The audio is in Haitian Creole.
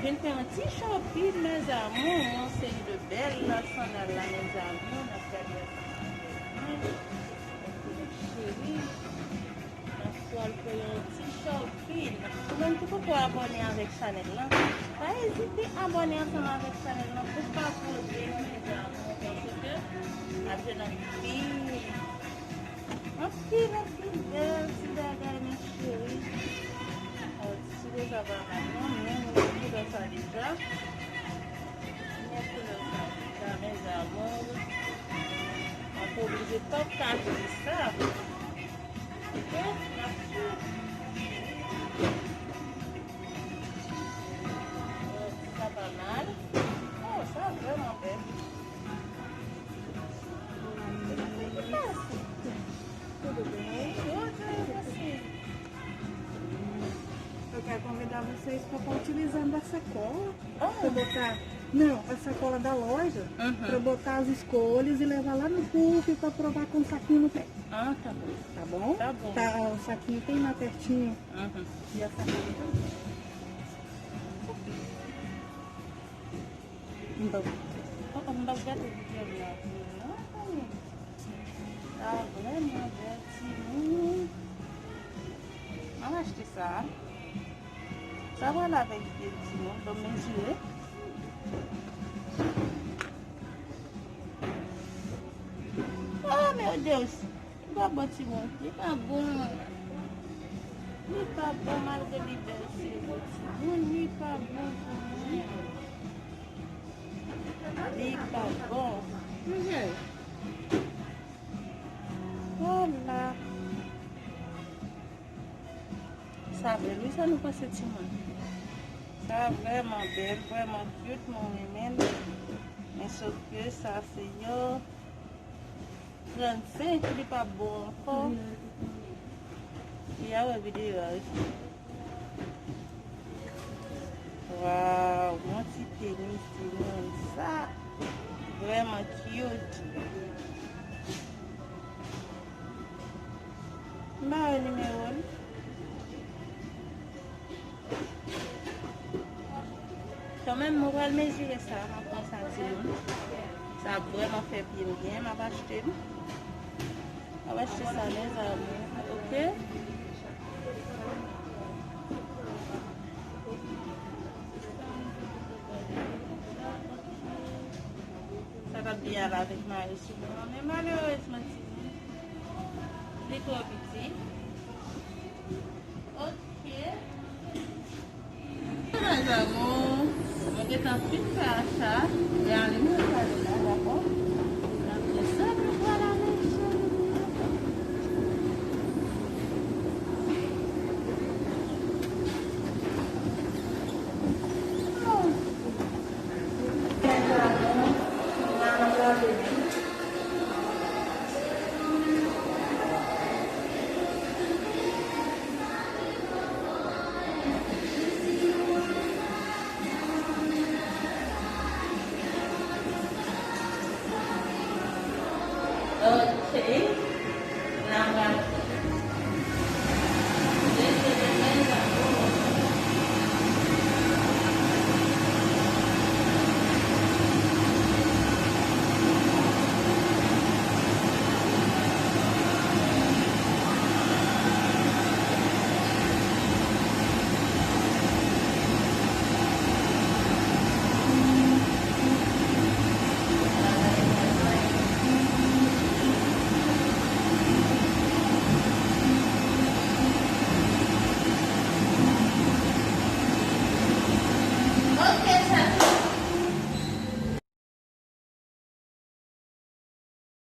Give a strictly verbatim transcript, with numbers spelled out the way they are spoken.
Vin fè yon ti shopping, mes amours, yon seri de bèl sandal la, mes amours, n ap gade ansanm avèk mwen. Ok, cheri, n ap pral fè yon ti shopping. Ou menm ki poko abòne avèk chanèl lan, pa ezite abòne ansanm avèk chanèl lan pou pa pwoteje, mes amours, paske n ap jwenn anpil, anpil, anpil bèl ti bagay, mes chéries. Ti bouda pa mal non, men mwen koulè sa deja. Mwen koulè sa deja, mes amours. Mwen pa oblije pataje sa. Ok, n ap suiv. Oh, sa pa mal. Oh, sa vrèman bèl. Tudo bem? Tudo, e você? Eu quero convidar vocês para estar utilizando a sacola. Ah. Para botar. Não, a sacola da loja. Uhum. Para botar as escolhas e levar lá no puff para provar com o saquinho no pé. Ah, tá bom. Tá bom? Tá bom. Tá, o saquinho tem lá pertinho. Uhum. E a sacola também. M p ap, oh, oh, m p ap gade videyo m nan pou nou non, fanmi. Sa vrèman bèl, timoun. M ap achte sa. Sa pral avèk pye timoun, ban m mezire. Oh, meu Deus! Li pa bon, timoun. Li pa bon. Li pa bon, malgre li bèl, se bon, timoun. Li pa bon pou mwen. Li pa bon. Vwala. Sa bèl, wi, sa nou panse, timoun? Sa vrèman bèl, vrèman cute, mwen renmen l. Men sof ke sa se yon trannsenk, li pa bon ankò. Li a wè videyo a, wi. Waw, yon ti tenis, timoun. Sa vrèman cute. M ba yo nimewo l. Kanmenm, mwen pral mezire sa, m ap pran sa, timoun. Sa ap vrèman fè pye m byen, m ap achte l. M ap achte sa, mes amours, ok? Sa t ap byen al avèk mari sou mwen an, men malerezman, timoun, li twò piti. Ok. Mes amours, mwen gentan fin fè acha, e ale mwen